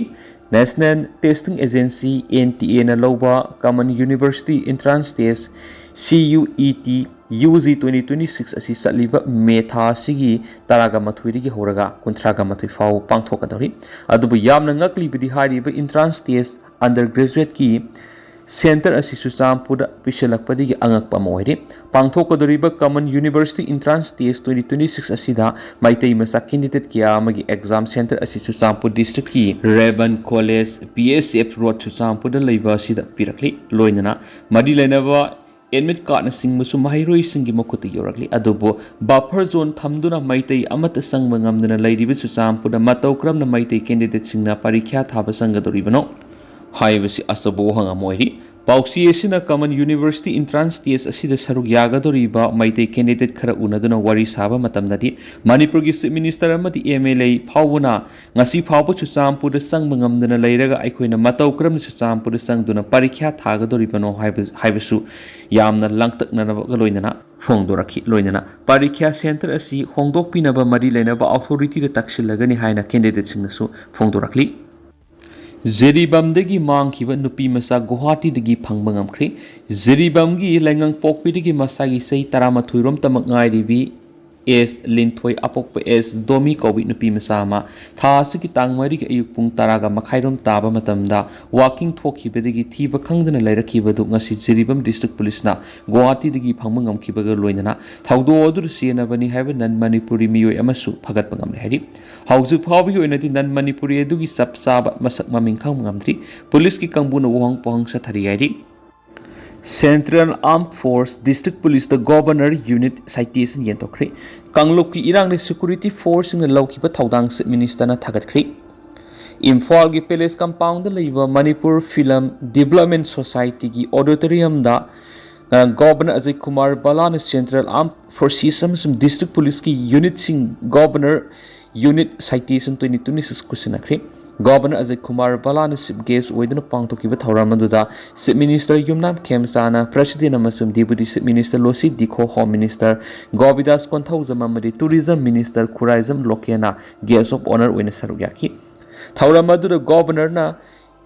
National testing agency, N T ꯑꯦꯅ ꯂꯧꯕ common university entrance test, C U E T, U G twenty twenty six ꯑꯁꯤ ꯆꯠꯂꯤꯕ ꯃꯦ ꯊꯥ ꯑꯁꯤꯒꯤ ꯇꯔꯥꯒ ꯃꯥꯊꯣꯏꯗꯒꯤ ꯍꯧꯔꯒ ꯀꯨꯟꯊ꯭ꯔꯥꯒ ꯃꯥꯊꯣꯏ ꯐꯥꯎꯕ ꯄꯥꯡꯊꯣꯛꯀꯗꯧꯔꯤ꯫ ꯑꯗꯨꯕꯨ ꯌꯥꯝꯅ ꯉꯛꯂꯤꯕꯗꯤ ꯍꯥꯏꯔꯤꯕ ꯏꯟꯇ꯭ꯔꯥꯟꯁ ꯇꯦꯁ ꯑꯟꯗꯔ ꯒ꯭ꯔꯦꯖꯨꯋꯦꯠꯀꯤ ꯁꯦꯟꯇꯔ ꯑꯁꯤ ꯆꯨꯔꯆꯥꯟꯄꯨꯔꯗ ꯄꯤꯁꯤꯜꯂꯛꯄꯗꯒꯤ ꯑꯉꯛꯄ ꯑꯃ ꯑꯣꯏꯔꯤ꯫ ꯄꯥꯡꯊꯣꯛꯀꯗꯧꯔꯤꯕ common university entrance test twenty twenty six ꯑꯁꯤꯗ ꯃꯩꯇꯩ ꯃꯆꯥ ꯀꯦꯟꯗꯤꯗꯦꯠ ꯀꯌꯥ ꯑꯃꯒꯤ ꯑꯦꯛꯖꯥꯝ ꯁꯦꯟꯇꯔ ꯑꯁꯤ ꯆꯨꯔꯆꯥꯟꯄꯨꯔ ꯗꯤꯁꯇ꯭ꯔꯤꯛꯀꯤ ꯔꯦꯕꯟ ꯀꯣꯂꯦꯖ, ꯕꯤ ꯑꯦꯁ ꯑꯦꯐ ꯔꯣꯗ, ꯆꯨꯔꯆꯥꯟꯄꯨꯔꯗ ꯂꯩꯕ ꯑꯁꯤꯗ ꯄꯤꯔꯛꯂꯤ꯫ ꯂꯣꯏꯅꯅ ꯃꯔꯤ ꯂꯩꯅꯕ ꯑꯦꯗꯃꯤꯠ ꯀꯥꯔꯠꯅꯆꯤꯡꯕꯁꯨ ꯃꯍꯩꯔꯣꯏꯁꯤꯡꯒꯤ ꯃꯈꯨꯠꯇ ꯌꯧꯔꯛꯂꯤ꯫ ꯑꯗꯨꯕꯨ ꯕꯐꯔ ꯖꯣꯟ ꯊꯝꯗꯨꯅ ꯃꯩꯇꯩ ꯑꯃꯠꯇ ꯆꯪꯕ ꯉꯝꯗꯅ ꯂꯩꯔꯤꯕ ꯆꯨꯔꯆꯥꯟꯄꯨꯔꯗ ꯃꯇꯧ ꯀꯔꯝꯅ ꯃꯩꯇꯩ ꯀꯦꯟꯗꯤꯗꯦꯠꯁꯤꯡꯅ ꯄꯔꯤꯈ꯭ꯌꯥ ꯊꯥꯕ ꯆꯪꯒꯗꯧꯔꯤꯕꯅꯣ ꯍꯥꯏꯕꯁꯤ ꯑꯆꯧꯕ ꯋꯥꯍꯪ ꯑꯃ ꯑꯣꯏꯔꯤ꯫ ꯄꯥꯎꯆꯦ ꯑꯁꯤꯅ Common University Entrance Test ꯑꯁꯤꯗ ꯁꯔꯨꯛ ꯌꯥꯒꯗꯧꯔꯤꯕ ꯃꯩꯇꯩ candidate ꯈꯔ ꯎꯅꯗꯨꯅ ꯋꯥꯔꯤ ꯁꯥꯕ ꯃꯇꯝꯗꯗꯤ, ꯃꯅꯤꯄꯨꯔꯒꯤ Chief Minister ꯑꯃꯗꯤ M L A ꯐꯥꯎꯕꯅ ꯉꯁꯤ ꯐꯥꯎꯕ ꯆꯨꯔꯆꯥꯟꯄꯨꯔꯗ ꯆꯪꯕ ꯉꯝꯗꯅ ꯂꯩꯔꯒ, ꯑꯩꯈꯣꯏꯅ ꯃꯇꯧ ꯀꯔꯝꯅ ꯆꯨꯔꯆꯥꯟꯄꯨꯔꯗ ꯆꯪꯗꯨꯅ ꯄꯔꯤꯈ꯭ꯌꯥ ꯊꯥꯒꯗꯧꯔꯤꯕꯅꯣ ꯍꯥꯏꯕ, ꯍꯥꯏꯕꯁꯨ ꯌꯥꯝꯅ ꯂꯥꯡꯇꯛꯅꯕꯒ ꯂꯣꯏꯅꯅ ꯐꯣꯡꯗꯣꯔꯛꯈꯤ꯫ ꯂꯣꯏꯅꯅ ꯄꯔꯤꯈ꯭ꯌꯥ center ꯑꯁꯤ ꯍꯣꯡꯗꯣꯛꯄꯤꯅꯕ ꯃꯔꯤ ꯂꯩꯅꯕ authority ꯗ ꯇꯛꯁꯤꯜꯂꯒꯅꯤ ꯍꯥꯏꯅ candidate ꯁꯤꯡꯅꯁꯨ ꯐꯣꯡꯗꯣꯔꯛꯂꯤ꯫ ꯖꯤꯔꯤꯕꯥꯝꯗꯒꯤ ꯃꯥꯡꯈꯤꯕ ꯅꯨꯄꯤ ꯃꯆꯥ ꯒꯨꯋꯥꯍꯥꯇꯤꯗꯒꯤ ꯐꯪꯕ ꯉꯝꯈ꯭ꯔꯦ꯫ ꯖꯤꯔꯤꯕꯥꯝꯒꯤ ꯂꯩꯉꯪꯄꯣꯛꯄꯤꯗꯒꯤ ꯃꯁꯥꯒꯤ ꯆꯍꯤ ꯇꯔꯥꯃꯥꯊꯣꯏ ꯔꯣꯝꯇꯃꯛ ꯉꯥꯏꯔꯤꯕꯤ ꯑꯦꯁ ꯂꯤꯟꯊꯣꯏ, ꯑꯄꯣꯛꯄ ꯑꯦꯁ ꯗꯣꯃꯤ ꯀꯧꯕꯤ ꯅꯨꯄꯤ ꯃꯆꯥ ꯑꯃ ꯊꯥ ꯑꯁꯤꯒꯤ ꯇꯥꯡ ꯃꯔꯤꯒꯤ ꯑꯌꯨꯛ ꯄꯨꯡ ꯇꯔꯥꯒ ꯃꯈꯥꯏꯔꯣꯝ ꯇꯥꯕ ꯃꯇꯝꯗ walking ꯊꯣꯛꯈꯤꯕꯗꯒꯤ ꯊꯤꯕ ꯈꯪꯗꯅ ꯂꯩꯔꯛꯈꯤꯕꯗꯨ ꯉꯁꯤ ꯖꯤꯔꯤꯕꯥꯝ District Police ꯅ ꯒꯨꯋꯥꯍꯥꯇꯤꯗꯒꯤ ꯐꯪꯕ ꯉꯝꯈꯤꯕꯒ ꯂꯣꯏꯅꯅ ꯊꯧꯗꯣꯛ ꯑꯗꯨꯗ ꯆꯦꯟꯅꯕꯅꯤ ꯍꯥꯏꯕ non Manipuri ꯃꯤꯑꯣꯏ ꯑꯃꯁꯨ ꯐꯒꯠꯄ ꯉꯝꯂꯦ ꯍꯥꯏꯔꯤ꯫ ꯍꯧꯖꯤꯛ ꯐꯥꯎꯕꯒꯤ ꯑꯣꯏꯅꯗꯤ non Manipuri ꯑꯗꯨꯒꯤ ꯆꯞ ꯆꯥꯕ ꯃꯁꯛ ꯃꯃꯤꯡ ꯈꯪꯕ ꯉꯝꯗ꯭ꯔꯤ꯫ ꯄꯨꯂꯤꯁꯀꯤ ꯀꯥꯡꯕꯨꯅ ꯋꯥꯍꯪ ꯄꯥꯎꯍꯪ ꯆꯠꯊꯔꯤ ꯍꯥꯏꯔꯤ꯫ Central Armed Force District Police ꯇ Governor Unit Citation ꯌꯦꯟꯊꯣꯛꯈ꯭ꯔꯦ꯫ ꯀꯥꯡꯂꯨꯞꯀꯤ ꯏꯔꯥꯡꯗ security force ꯁꯤꯡꯅ ꯂꯧꯈꯤꯕ ꯊꯧꯗꯥꯡ Chief Minister ꯅ ꯊꯥꯒꯠꯈ꯭ꯔꯦ꯫ ꯏꯝꯐꯥꯜꯒꯤ Palace Compound ꯗ ꯂꯩꯕ Manipur Film Development Society ꯒꯤ auditorium ꯗ ꯉꯔꯥꯡ Governor Ajay Kumar ꯚꯜꯂꯥꯅ Central Armed Forces ꯑꯃꯁꯨꯡ District Police ꯀꯤ unit ꯁꯤꯡ Governor Unit Citation twenty twenty six ꯈꯨꯠꯁꯤꯟꯅꯈ꯭ꯔꯦ꯫ Governor Ajay Kumar ꯚꯜꯂꯥꯅ chief guest ꯑꯣꯏꯗꯨꯅ ꯄꯥꯡꯊꯣꯛꯈꯤꯕ ꯊꯧꯔꯝ ꯑꯗꯨꯗ Chief Minister ꯌꯨꯝꯅꯥꯝ ꯈꯦꯝꯆꯥꯟꯅ, President ꯑꯃꯁꯨꯡ Deputy Chief Minister ꯂꯣꯁꯤ ꯗꯤꯈꯣ, Home Minister ꯒꯣꯕꯤꯟꯗꯥꯁ Konthoujam ꯑꯃꯗꯤ Tourism Minister Khuraijam ꯂꯣꯀꯦꯟꯅ guest of honour ꯑꯣꯏꯅ ꯁꯔꯨꯛ ꯌꯥꯈꯤ꯫ ꯊꯧꯔꯝ ꯑꯗꯨꯗ Governor ꯅ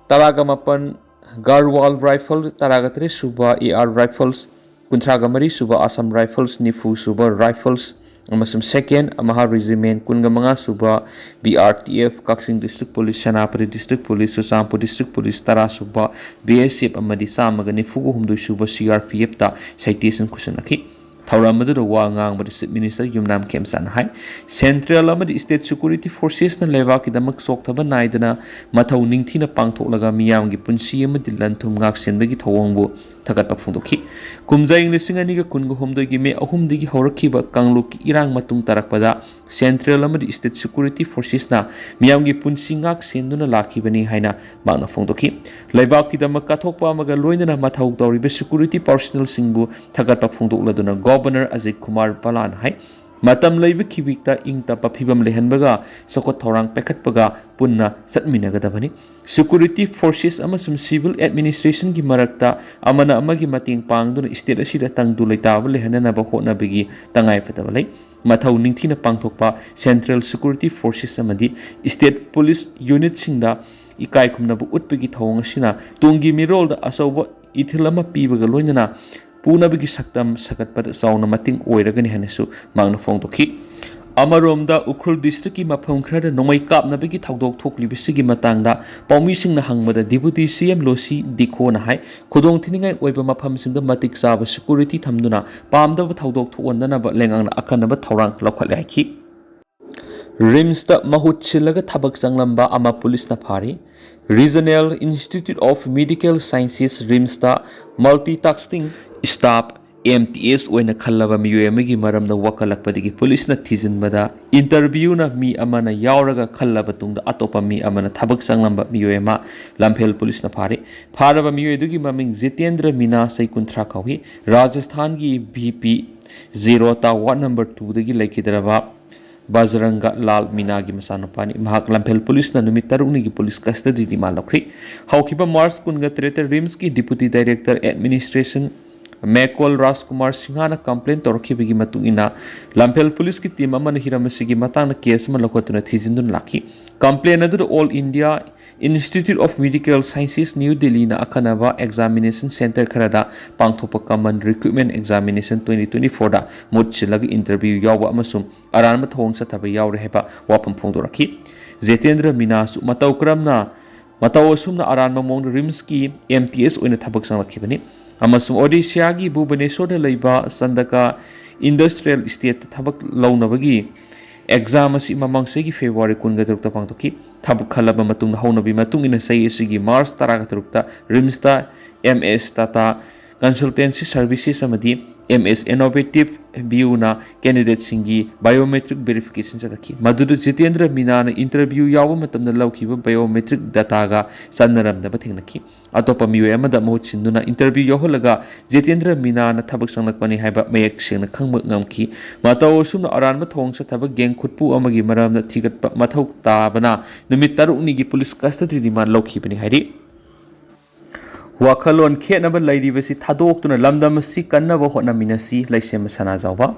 ꯇꯔꯥꯒ ꯃꯥꯄꯟ Garhwal Rifle, ꯇꯔꯥꯒ ꯇꯔꯦꯠ ꯁꯨꯕ A R Rifles, ꯀꯨꯟꯊ꯭ꯔꯥꯒ ꯃꯔꯤ ꯁꯨꯕ Assam Rifles, ꯅꯤꯐꯨ ꯁꯨꯕ Rifles ꯑꯃꯁꯨꯡ Second Mahar Regiment, ꯀꯨꯟꯒ ꯃꯉꯥ ꯁꯨꯕ B R T F, ꯀꯛꯆꯤꯡ District Police, Senapati District Police, Churachandpur District Police, ꯇꯔꯥ ꯁꯨꯕ B S F ꯑꯃꯗꯤ ꯆꯥꯝꯃꯒ ꯅꯤꯐꯨꯒ ꯍꯨꯝꯗꯣꯏ ꯁꯨꯕ C R P F ꯇ citation ꯈꯨꯠꯁꯤꯟꯅꯈꯤ꯫ ꯊꯧꯔꯝ ꯑꯗꯨꯗ ꯋꯥ ꯉꯥꯡꯕꯗ Chief Minister ꯌꯨꯝꯅꯥꯝ ꯈꯦꯝꯆꯥꯟꯅ ꯍꯥꯏ, Central ꯑꯃꯗꯤ State Security Forces ꯅ ꯂꯩꯕꯥꯛꯀꯤꯗꯃꯛ ꯆꯣꯛꯊꯕ ꯅꯥꯏꯗꯅ ꯃꯊꯧ ꯅꯤꯡꯊꯤꯅ ꯄꯥꯡꯊꯣꯛꯂꯒ ꯃꯤꯌꯥꯝꯒꯤ ꯄꯨꯟꯁꯤ ꯑꯃꯗꯤ ꯂꯟ ꯊꯨꯝ ꯉꯥꯛꯁꯦꯟꯕꯒꯤ ꯊꯧꯑꯣꯡꯕꯨ ꯊꯥꯒꯠꯄ ꯐꯣꯡꯗꯣꯛꯈꯤ꯫ ꯀꯨꯝꯖꯥ ꯏꯪ ꯂꯤꯁꯤꯡ ꯑꯅꯤꯒ ꯀꯨꯟꯒ ꯍꯨꯝꯗꯣꯏꯒꯤ ꯃꯦ ꯑꯍꯨꯝꯗꯒꯤ ꯍꯧꯔꯛꯈꯤꯕ ꯀꯥꯡꯂꯨꯞꯀꯤ ꯏꯔꯥꯡ ꯃꯇꯨꯡ ꯇꯥꯔꯛꯄꯗ ꯁꯦꯟꯇ꯭ꯔꯦꯜ ꯑꯃꯗꯤ ꯁ꯭ꯇꯦꯠ ꯁꯦꯀ꯭ꯌꯨꯔꯤꯇꯤ ꯐꯣꯔꯁꯦꯁꯅ ꯃꯤꯌꯥꯝꯒꯤ ꯄꯨꯟꯁꯤ ꯉꯥꯛ ꯁꯦꯟꯗꯨꯅ ꯂꯥꯛꯈꯤꯕꯅꯤ ꯍꯥꯏꯅ ꯃꯍꯥꯛꯅ ꯐꯣꯡꯗꯣꯛꯈꯤ꯫ ꯂꯩꯕꯥꯛꯀꯤꯗꯃꯛ ꯀꯠꯊꯣꯛꯄ ꯑꯃꯒ ꯂꯣꯏꯅꯅ ꯃꯊꯧ ꯇꯧꯔꯤꯕ ꯁꯦꯀ꯭ꯌꯨꯔꯤꯇꯤ ꯄꯥꯔꯁꯣꯅꯦꯜꯁꯤꯡꯕꯨ ꯊꯥꯒꯠꯄ ꯐꯣꯡꯗꯣꯛꯂꯗꯨꯅ ꯒꯣꯕꯔꯅꯔ ꯑꯖꯤꯠ ꯀꯨꯃꯥꯔ ꯕꯂꯥꯅ ꯍꯥꯏ, ꯃꯇꯝ ꯂꯩꯕ ꯈꯤꯕꯤꯛꯇ ꯏꯪ ꯇꯞꯄ ꯐꯤꯕꯝ ꯂꯩꯍꯟꯕꯒ ꯆꯥꯎꯈꯠ ꯊꯧꯔꯥꯡ ꯄꯥꯏꯈꯠꯄꯒ ꯄꯨꯟꯅ ꯆꯠꯃꯤꯟꯅꯒꯗꯕꯅꯤ꯫ ꯁꯦꯀ꯭ꯌꯨꯔꯤꯇꯤ ꯐꯣꯔꯁꯦꯁ ꯑꯃꯁꯨꯡ ꯁꯤꯚꯤꯜ ꯑꯦꯗꯃꯤꯅꯤꯁꯇ꯭ꯔꯦꯁꯟꯒꯤ ꯃꯔꯛꯇ ꯑꯃꯅ ꯑꯃꯒꯤ ꯃꯇꯦꯡ ꯄꯥꯡꯗꯨꯅ ꯁ꯭ꯇꯦꯠ ꯑꯁꯤꯗ ꯇꯪꯗꯨ ꯂꯩꯇꯥꯕ ꯂꯩꯍꯟꯅꯅꯕ ꯍꯣꯠꯅꯕꯒꯤ ꯇꯉꯥꯏꯐꯗꯕ ꯂꯩ꯫ ꯃꯊꯧ ꯅꯤꯡꯊꯤꯅ ꯄꯥꯡꯊꯣꯛꯄ ꯁꯦꯟꯇ꯭ꯔꯦꯜ ꯁꯦꯀ꯭ꯌꯨꯔꯤꯇꯤ ꯐꯣꯔꯁꯦꯁ ꯑꯃꯗꯤ ꯁ꯭ꯇꯦꯠ ꯄꯨꯂꯤꯁ ꯌꯨꯅꯤꯠꯁꯤꯡꯗ ꯏꯀꯥꯏ ꯈꯨꯝꯅꯕ ꯎꯠꯄꯒꯤ ꯊꯧꯑꯣꯡ ꯑꯁꯤꯅ ꯇꯨꯡꯒꯤ ꯃꯤꯔꯣꯜꯗ ꯑꯆꯧꯕ ꯏꯊꯤꯜ ꯑꯃ ꯄꯤꯕꯒ ꯂꯣꯏꯅꯅ ꯄꯨꯅꯕꯒꯤ ꯁꯛꯇꯝ ꯁꯥꯒꯠꯄꯗ ꯆꯥꯎꯅ ꯃꯇꯦꯡ ꯑꯣꯏꯔꯒꯅꯤ ꯍꯥꯏꯅꯁꯨ ꯃꯍꯥꯛꯅ ꯐꯣꯡꯗꯣꯛꯈꯤ꯫ ꯑꯃꯔꯣꯝꯗ ꯎꯈ꯭ꯔꯨꯜ ꯗꯤꯁꯇ꯭ꯔꯤꯛꯀꯤ ꯃꯐꯝ ꯈꯔꯗ ꯅꯣꯡꯃꯩ ꯀꯥꯞꯅꯕꯒꯤ ꯊꯧꯗꯣꯛ ꯊꯣꯛꯂꯤꯕꯁꯤꯒꯤ ꯃꯇꯥꯡꯗ ꯄꯥꯎꯃꯤꯁꯤꯡꯅ ꯍꯪꯕꯗ ꯗꯤꯄꯨꯇꯤ ꯁꯤ ꯑꯦꯝ ꯂꯣꯁꯤ ꯗꯤꯈꯣꯅ ꯍꯥꯏ, ꯈꯨꯗꯣꯡꯊꯤꯅꯤꯡꯉꯥꯏ ꯑꯣꯏꯕ ꯃꯐꯝꯁꯤꯡꯗ ꯃꯇꯤꯛ ꯆꯥꯕ ꯁꯦꯀ꯭ꯌꯨꯔꯤꯇꯤ ꯊꯝꯗꯨꯅ ꯄꯥꯝꯗꯕ ꯊꯧꯗꯣꯛ ꯊꯣꯛꯍꯟꯗꯅꯕ ꯂꯩꯉꯥꯛꯅ ꯑꯀꯟꯅꯕ ꯊꯧꯔꯥꯡ ꯂꯧꯈꯠꯂꯦ ꯍꯥꯏꯈꯤ꯫ ꯔꯤꯝꯁꯇ ꯃꯍꯨꯠ ꯁꯤꯜꯂꯒ ꯊꯕꯛ ꯆꯪꯂꯝꯕ ꯑꯃ ꯄꯨꯂꯤꯁꯅ ꯐꯥꯔꯤ꯫ Regional Institute of Medical Sciences, ꯔꯤꯝꯁꯇ multitasking staff, M T S, ꯑꯣꯏꯅ ꯈꯜꯂꯕ ꯃꯤꯑꯣꯏ ꯑꯃꯒꯤ ꯃꯔꯝꯗ ꯋꯥꯀꯠꯂꯛꯄꯗꯒꯤ ꯄꯨꯂꯤꯁꯅ ꯊꯤꯖꯤꯟꯕꯗ ꯏꯟꯇꯔꯚ꯭ꯌꯨꯅ ꯃꯤ ꯑꯃꯅ ꯌꯥꯎꯔꯒ ꯈꯜꯂꯕ ꯇꯨꯡꯗ ꯑꯇꯣꯞꯄ ꯃꯤ ꯑꯃꯅ ꯊꯕꯛ ꯆꯪꯂꯝꯕ ꯃꯤꯑꯣꯏ ꯑꯃ ꯂꯝꯐꯦꯜ ꯄꯨꯂꯤꯁꯅ ꯐꯥꯔꯤ꯫ ꯐꯥꯔꯕ ꯃꯤꯑꯣꯏ ꯑꯗꯨꯒꯤ ꯃꯃꯤꯡ ꯖꯤꯇꯦꯟꯗ꯭ꯔ ꯃꯤꯅꯥ, ꯆꯍꯤ ꯀꯨꯟꯊ꯭ꯔꯥ ꯀꯧꯏ꯫ ꯔꯥꯖꯁꯊꯥꯟꯒꯤ ꯚꯤ ꯄꯤ ꯖꯦꯔꯣꯇꯥ ꯋꯥꯔꯗ ꯅꯝꯕꯔ ꯇꯨꯗꯒꯤ ꯂꯩꯈꯤꯗ꯭ꯔꯕ ꯕꯖꯔꯪꯒ ꯂꯥꯜ ꯃꯤꯅꯥꯒꯤ ꯃꯆꯥꯅꯨꯄꯥꯅꯤ꯫ ꯃꯍꯥꯛ ꯂꯝꯐꯦꯜ ꯄꯨꯂꯤꯁꯅ ꯅꯨꯃꯤꯠ ꯇꯔꯨꯛꯅꯤꯒꯤ ꯄꯨꯂꯤꯁ ꯀꯁꯇꯗꯤ ꯔꯤꯃꯥꯟ ꯂꯧꯈ꯭ꯔꯤ꯫ ꯍꯧꯈꯤꯕ ꯃꯥꯔꯆ ꯀꯨꯟꯒ ꯇꯔꯦꯠꯇ ꯔꯤꯝꯁꯀꯤ ꯗꯤꯄꯨꯇꯤ ꯗꯥꯏꯔꯦꯛꯇꯔ ꯑꯦꯗꯃꯤꯅꯤꯁꯇ꯭ꯔꯦꯁꯟ ꯃꯦꯀꯣꯜ ꯔꯥꯖꯀꯨꯃꯥꯔ ꯁꯤꯡꯍꯅ ꯀꯝꯄ꯭ꯂꯦꯟ ꯇꯧꯔꯛꯈꯤꯕꯒꯤ ꯃꯇꯨꯡ ꯏꯟꯅ ꯂꯝꯐꯦꯜ ꯄꯨꯂꯤꯁꯀꯤ ꯇꯤꯝ ꯑꯃꯅ ꯍꯤꯔꯝ ꯑꯁꯤꯒꯤ ꯃꯇꯥꯡꯗ ꯀꯦꯁ ꯑꯃ ꯂꯧꯈꯠꯇꯨꯅ ꯊꯤꯖꯤꯟꯗꯨꯅ ꯂꯥꯛꯈꯤ꯫ ꯀꯝꯄ꯭ꯂꯦꯟ ꯑꯗꯨꯗ all India institute of medical sciences, new ꯗꯤꯜꯂꯤꯅ ꯑꯈꯟꯅꯕ ꯑꯦꯛꯖꯥꯃꯤꯅꯦꯁꯟ ꯁꯦꯟꯇꯔ ꯈꯔꯗ ꯄꯥꯡꯊꯣꯛꯄ common recruitment examination twenty twenty ꯐꯣꯔꯗ ꯃꯍꯨꯠ ꯁꯤꯜꯂꯒ ꯏꯟꯇꯔꯚ꯭ꯌꯨ ꯌꯥꯎꯕ ꯑꯃꯁꯨꯡ ꯑꯔꯥꯟꯕ ꯊꯧꯑꯣꯡ ꯆꯠꯊꯕ ꯌꯥꯎꯔꯦ ꯍꯥꯏꯕ ꯋꯥꯐꯝ ꯐꯣꯡꯗꯣꯔꯛꯈꯤ꯫ ꯖꯤꯇꯦꯟꯗ꯭ꯔ ꯃꯤꯅꯥꯁꯨ ꯃꯇꯧ ꯀꯔꯝꯅ, ꯃꯇꯧ ꯑꯁꯨꯝꯅ ꯑꯔꯥꯟꯕ ꯃꯑꯣꯡꯗ ꯔꯤꯝꯁꯀꯤ ꯑꯦꯝ ꯇꯤ ꯑꯦꯁ ꯑꯣꯏꯅ ꯊꯕꯛ ꯆꯪꯂꯛꯈꯤꯕꯅꯤ ꯑꯃꯁꯨꯡ ꯑꯣꯗꯤꯁꯥꯒꯤ ꯚꯨꯕꯅꯦꯁꯣꯔꯗ ꯂꯩꯕ ꯆꯟꯗꯀꯥ ꯏꯟꯗꯁꯇ꯭ꯔꯤꯌꯦꯜ ꯏꯁꯇꯦꯠꯇ ꯊꯕꯛ ꯂꯧꯅꯕꯒꯤ ꯑꯦꯛꯖꯥꯝ ꯑꯁꯤ ꯃꯃꯥꯡ ꯆꯍꯤꯒꯤ ꯐꯦꯕ꯭ꯔꯨꯋꯥꯔꯤ ꯀꯨꯟꯒ ꯇꯔꯨꯛꯇ ꯄꯥꯡꯊꯣꯛꯈꯤ꯫ ꯊꯕꯛ ꯈꯜꯂꯕ ꯃꯇꯨꯡꯗ ꯍꯧꯅꯕꯤ ꯃꯇꯨꯡ ꯏꯟꯅ ꯆꯍꯤ ꯑꯁꯤꯒꯤ ꯃꯥꯔꯆ ꯇꯔꯥꯒ ꯇꯔꯨꯛꯇ ꯔꯤꯝꯁꯇ ꯑꯦꯝ ꯑꯦꯁ ꯇꯥꯇꯥ ꯀꯟꯁꯜꯇꯦꯟꯁꯤ ꯁꯔꯚꯤꯁꯦꯁ ꯑꯃꯗꯤ ꯑꯦꯝ ꯑꯦꯁ ꯏꯅꯣꯚꯦꯇꯤꯚ ꯕꯤꯌꯨꯅ ꯀꯦꯟꯗꯤꯗꯦꯠꯁꯤꯡꯒꯤ ꯕꯥꯏꯑꯣꯃꯦꯇ꯭ꯔꯤꯛ ꯚꯦꯔꯤꯐꯤꯀꯦꯁꯟ ꯆꯠꯊꯈꯤ꯫ ꯃꯗꯨꯗ ꯖꯤꯇꯦꯟꯗ꯭ꯔ ꯃꯤꯅꯥꯅ ꯏꯟꯇꯔꯚ꯭ꯌꯨ ꯌꯥꯎꯕ ꯃꯇꯝꯗ ꯂꯧꯈꯤꯕ ꯕꯥꯏꯑꯣꯃꯦꯇ꯭ꯔꯤꯛ ꯗꯇꯥꯒ ꯆꯥꯟꯅꯔꯝꯗꯕ ꯊꯦꯡꯅꯈꯤ꯫ ꯑꯇꯣꯞꯄ ꯃꯤꯑꯣꯏ ꯑꯃꯗ ꯃꯍꯨꯠ ꯁꯤꯟꯗꯨꯅ ꯏꯟꯇꯔꯚ꯭ꯌꯨ ꯌꯥꯎꯍꯜꯂꯒ ꯖꯤꯇꯦꯟꯗ꯭ꯔ ꯃꯤꯅꯥꯅ ꯊꯕꯛ ꯆꯪꯂꯛꯄꯅꯤ ꯍꯥꯏꯕ ꯃꯌꯦꯛ ꯁꯦꯡꯅ ꯈꯪꯕ ꯉꯝꯈꯤ꯫ ꯃꯇꯧ ꯑꯁꯨꯝꯅ ꯑꯔꯥꯟꯕ ꯊꯧꯑꯣꯡ ꯆꯠꯊꯕ ꯒꯦꯡ ꯈꯨꯠꯄꯨ ꯑꯃꯒꯤ ꯃꯔꯝꯗ ꯊꯤꯒꯠꯄ ꯃꯊꯧ ꯇꯥꯕꯅ ꯅꯨꯃꯤꯠ ꯇꯔꯨꯛꯅꯤꯒꯤ ꯄꯨꯂꯤꯁ ꯀꯁꯇꯗꯤ ꯔꯤꯃꯥꯟ ꯂꯧꯈꯤꯕꯅꯤ ꯍꯥꯏꯔꯤ꯫ ꯋꯥꯈꯜꯂꯣꯟ ꯈꯦꯠꯅꯕ ꯂꯩꯔꯤꯕꯁꯤ ꯊꯥꯗꯣꯛꯇꯨꯅ ꯂꯝꯗꯝ ꯑꯁꯤ ꯀꯟꯅꯕ ꯍꯣꯠꯅꯃꯤꯟꯅꯁꯤ, ꯂꯩꯁꯦꯝꯕ ꯁꯅꯥꯖꯥꯎꯕ꯫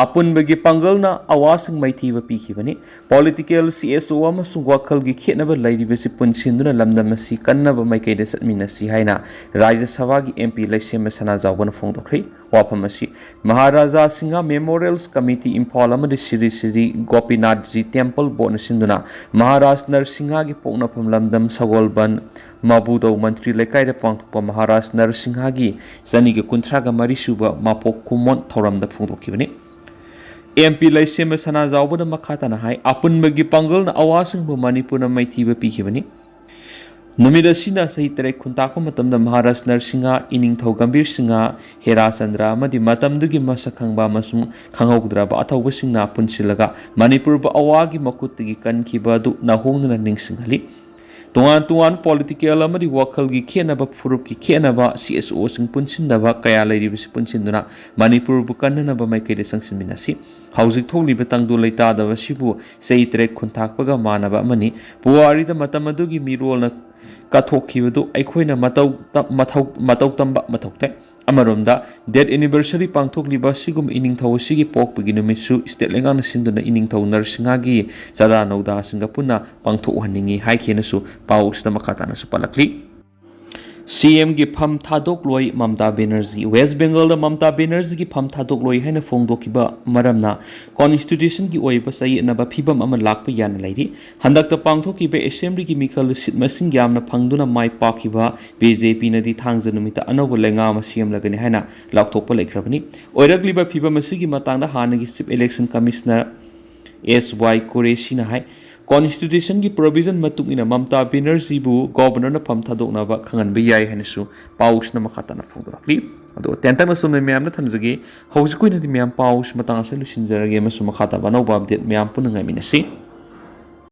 ꯑꯄꯨꯟꯕꯒꯤ ꯄꯥꯡꯒꯜꯅ ꯑꯋꯥꯁꯤꯡ ꯃꯥꯏꯊꯤꯕ ꯄꯤꯈꯤꯕꯅꯤ꯫ ꯄꯣꯂꯤꯇꯤꯀꯦꯜ, ꯁꯤ ꯑꯦꯁ ꯑꯣ ꯑꯃꯁꯨꯡ ꯋꯥꯈꯜꯒꯤ ꯈꯦꯠꯅꯕ ꯂꯩꯔꯤꯕꯁꯤ ꯄꯨꯟꯁꯤꯟꯗꯨꯅ ꯂꯝꯗꯝ ꯑꯁꯤ ꯀꯟꯅꯕ ꯃꯥꯏꯀꯩꯗ ꯆꯠꯃꯤꯟꯅꯁꯤ ꯍꯥꯏꯅ ꯔꯥꯖ꯭ꯌ ꯁꯚꯥꯒꯤ ꯑꯦꯝ ꯄꯤ ꯂꯩꯁꯦꯝꯕ ꯁꯅꯥꯖꯥꯎꯕꯅ ꯐꯣꯡꯗꯣꯛꯈ꯭ꯔꯦ꯫ ꯋꯥꯐꯝ ꯑꯁꯤ ꯃꯍꯥꯔꯥꯖꯥ ꯁꯤꯡꯍ ꯃꯦꯃꯣꯔꯤꯌꯦꯜꯁ ꯀꯃꯤꯇꯤ ꯏꯝꯐꯥꯜ ꯑꯃꯗꯤ ꯁꯤꯔꯤ ꯁꯤꯔꯤ ꯒꯣꯄꯤꯅꯥꯊꯖꯤ ꯇꯦꯝꯄꯜ ꯕꯣꯔꯗꯅ ꯁꯤꯟꯗꯨꯅ ꯃꯍꯥꯔꯥꯖ ꯅꯔꯁꯤꯡꯍꯒꯤ ꯄꯣꯛꯅꯐꯝ ꯂꯝꯗꯝ ꯁꯒꯣꯜꯕꯟ ꯃꯥꯕꯨꯗꯧ ꯃꯟꯇ꯭ꯔꯤ ꯂꯩꯀꯥꯏꯗ ꯄꯥꯡꯊꯣꯛꯄ ꯃꯍꯥꯔꯥꯖ ꯅꯔꯁꯤꯡꯍꯒꯤ ꯆꯅꯤꯒ ꯀꯨꯟꯊ꯭ꯔꯥꯒ ꯃꯔꯤ ꯁꯨꯕ ꯃꯄꯣꯛ ꯀꯨꯝꯑꯣꯟ ꯊꯧꯔꯝꯗ ꯐꯣꯡꯗꯣꯛꯈꯤꯕꯅꯤ꯫ ꯑꯦꯝ ꯄꯤ ꯂꯩꯁꯦꯝꯕ ꯁꯅꯥꯖꯥꯎꯕꯅ ꯃꯈꯥ ꯇꯥꯅ ꯍꯥꯏ, ꯑꯄꯨꯟꯕꯒꯤ ꯄꯥꯡꯒꯜꯅ ꯑꯋꯥꯁꯤꯡꯕꯨ ꯃꯅꯤꯄꯨꯔꯅ ꯃꯥꯏꯊꯤꯕ ꯄꯤꯈꯤꯕꯅꯤ꯫ ꯅꯨꯃꯤꯠ ꯑꯁꯤꯅ ꯆꯍꯤ ꯇꯔꯦꯠ ꯈꯨꯟꯇꯥꯛꯄ ꯃꯇꯝꯗ ꯃꯍꯥꯔꯥꯖ ꯅꯔꯁꯤꯡꯍ, ꯏꯅꯤꯡꯊꯧ ꯒꯝꯚꯤꯔ ꯁꯤꯡꯍ, ꯍꯦꯔꯥ ꯆꯟꯗ꯭ꯔ ꯑꯃꯗꯤ ꯃꯇꯝꯗꯨꯒꯤ ꯃꯁꯛ ꯈꯪꯕ ꯑꯃꯁꯨꯡ ꯈꯪꯍꯧꯗ꯭ꯔꯕ ꯑꯊꯧꯕꯁꯤꯡꯅ ꯄꯨꯟꯁꯤꯜꯂꯒ ꯃꯅꯤꯄꯨꯔꯕꯨ ꯑꯋꯥꯒꯤ ꯃꯈꯨꯠꯇꯒꯤ ꯀꯟꯈꯤꯕ ꯑꯗꯨ ꯅꯧꯍꯧꯅꯅ ꯅꯤꯡꯁꯤꯡꯍꯜꯂꯤ꯫ ꯇꯣꯉꯥꯟ ꯇꯣꯉꯥꯟꯕ ꯄꯣꯂꯤꯇꯤꯀꯦꯜ ꯑꯃꯗꯤ ꯋꯥꯈꯜꯒꯤ ꯈꯦꯠꯅꯕ, ꯐꯨꯔꯨꯞꯀꯤ ꯈꯦꯠꯅꯕ, ꯁꯤ ꯑꯦꯁ ꯑꯣꯁꯤꯡ ꯄꯨꯟꯁꯤꯟꯗꯕ ꯀꯌꯥ ꯂꯩꯔꯤꯕꯁꯤ ꯄꯨꯟꯁꯤꯟꯗꯨꯅ ꯃꯅꯤꯄꯨꯔꯕꯨ ꯀꯟꯅꯅꯕ ꯃꯥꯏꯀꯩꯗ ꯆꯪꯁꯤꯟꯃꯤꯟꯅꯁꯤ꯫ ꯍꯧꯖꯤꯛ ꯊꯣꯛꯂꯤꯕ ꯇꯪꯗꯨ ꯂꯩꯇꯥꯗꯕ ꯑꯁꯤꯕꯨ ꯆꯍꯤ ꯇꯔꯦꯠ ꯈꯨꯟꯊꯥꯛꯄꯒ ꯃꯥꯟꯅꯕ ꯑꯃꯅꯤ꯫ ꯄꯨꯋꯥꯔꯤꯗ ꯃꯇꯝ ꯑꯗꯨꯒꯤ ꯃꯤꯔꯣꯜꯅ ꯀꯠꯊꯣꯛꯈꯤꯕꯗꯨ ꯑꯩꯈꯣꯏꯅ ꯃꯇꯧ ꯇ-, ꯃꯊꯧ, ꯃꯇꯧ ꯇꯝꯕ ꯃꯊꯧ ꯇꯥꯏ꯫ ꯑꯃꯔꯣꯝꯗ, ꯗꯦꯠ ꯑꯦꯅꯤꯚꯔꯁꯔꯤ ꯄꯥꯡꯊꯣꯛꯂꯤꯕ ꯑꯁꯤꯒꯨꯝꯕ ꯏꯅꯤꯡꯊꯧ ꯑꯁꯤꯒꯤ ꯄꯣꯛꯄꯒꯤ ꯅꯨꯃꯤꯠꯁꯨ ꯁ꯭ꯇꯦꯠ ꯂꯩꯉꯥꯛꯅ ꯁꯤꯟꯗꯨꯅ ꯏꯅꯤꯡꯊꯧ ꯅꯔꯁꯤꯡꯍꯒꯤ ꯆꯥꯗꯥ ꯅꯧꯗꯥꯁꯤꯡꯒ ꯄꯨꯟꯅ ꯄꯥꯡꯊꯣꯛꯍꯟꯅꯤꯡꯏ ꯍꯥꯏꯈꯤꯅꯁꯨ ꯄꯥꯎꯁꯤꯗ ꯃꯈꯥ ꯇꯥꯅꯁꯨ ꯄꯜꯂꯛꯂꯤ꯫ ꯁꯤ ꯑꯦꯝꯒꯤ ꯐꯝ ꯊꯥꯗꯣꯛꯂꯣꯏ ꯃꯃꯇꯥ ꯕꯦꯅꯔꯖꯤ꯫ ꯋꯦꯁ ꯕꯦꯡꯒꯜꯗ ꯃꯃꯇꯥ ꯕꯦꯅꯔꯖꯤꯒꯤ ꯐꯝ ꯊꯥꯗꯣꯛꯂꯣꯏ ꯍꯥꯏꯅ ꯐꯣꯡꯗꯣꯛꯈꯤꯕ ꯃꯔꯝꯅ ꯀꯣꯟꯁꯇꯤꯇ꯭ꯌꯨꯁꯟꯒꯤ ꯑꯣꯏꯕ ꯆꯌꯦꯠꯅꯕ ꯐꯤꯕꯝ ꯑꯃ ꯂꯥꯛꯄ ꯌꯥꯅ ꯂꯩꯔꯤ꯫ ꯍꯟꯗꯛꯇ ꯄꯥꯡꯊꯣꯛꯈꯤꯕ ꯑꯦꯁꯦꯝꯕ꯭ꯂꯤꯒꯤ ꯃꯤꯈꯜꯗ ꯁꯤꯠ ꯃꯁꯤꯡ ꯌꯥꯝꯅ ꯐꯪꯗꯨꯅ ꯃꯥꯏ ꯄꯥꯛꯈꯤꯕ ꯕꯤ ꯖꯦ ꯄꯤꯅꯗꯤ ꯊꯥꯡꯖ ꯅꯨꯃꯤꯠꯇ ꯑꯅꯧꯕ ꯂꯩꯉꯥꯛ ꯑꯃ ꯁꯦꯝꯂꯒꯅꯤ ꯍꯥꯏꯅ ꯂꯥꯎꯊꯣꯛꯄ ꯂꯩꯈ꯭ꯔꯕꯅꯤ꯫ ꯑꯣꯏꯔꯛꯂꯤꯕ ꯐꯤꯕꯝ ꯑꯁꯤꯒꯤ ꯃꯇꯥꯡꯗ ꯍꯥꯟꯅꯒꯤ ꯆꯤꯐ ꯏꯂꯦꯛꯁꯟ ꯀꯃꯤꯁꯅꯔ ꯑꯦꯁ ꯋꯥꯏ ꯀꯨꯔꯦꯁꯤꯅ ꯍꯥꯏ, ꯀꯣꯟꯁꯇꯤꯇ꯭ꯌꯨꯁꯟꯒꯤ ꯄ꯭ꯔꯣꯚꯤꯖꯟ ꯃꯇꯨꯡ ꯏꯟꯅ ꯃꯝꯇꯥ ꯕꯦꯅꯔꯖꯤꯕꯨ ꯒꯣꯚꯔꯅꯔꯅ ꯐꯝ ꯊꯥꯗꯣꯛꯅꯕ ꯈꯪꯍꯟꯕ ꯌꯥꯏ ꯍꯥꯏꯅꯁꯨ ꯄꯥꯎꯁꯤꯅ ꯃꯈꯥ ꯇꯥꯅ ꯐꯣꯡꯗꯣꯔꯛꯂꯤ꯫ ꯑꯗꯣ ꯑꯇꯦꯟ ꯑꯇꯦꯟꯕ ꯁꯨꯝꯅ ꯃꯌꯥꯝꯅ ꯊꯝꯖꯒꯦ꯫ ꯍꯧꯖꯤꯛꯀꯤ ꯑꯣꯏꯅꯗꯤ ꯃꯌꯥꯝ ꯄꯥꯎꯁꯤ ꯃꯇꯥꯡ ꯑꯁꯤꯗ ꯂꯣꯏꯁꯤꯟꯖꯔꯒꯦ ꯑꯃꯁꯨꯡ ꯃꯈꯥ ꯇꯥꯕ ꯑꯅꯧꯕ ꯑꯞꯗꯦꯠ ꯃꯌꯥꯝ ꯄꯨꯟꯅ ꯉꯥꯏꯃꯤꯟꯅꯁꯤ꯫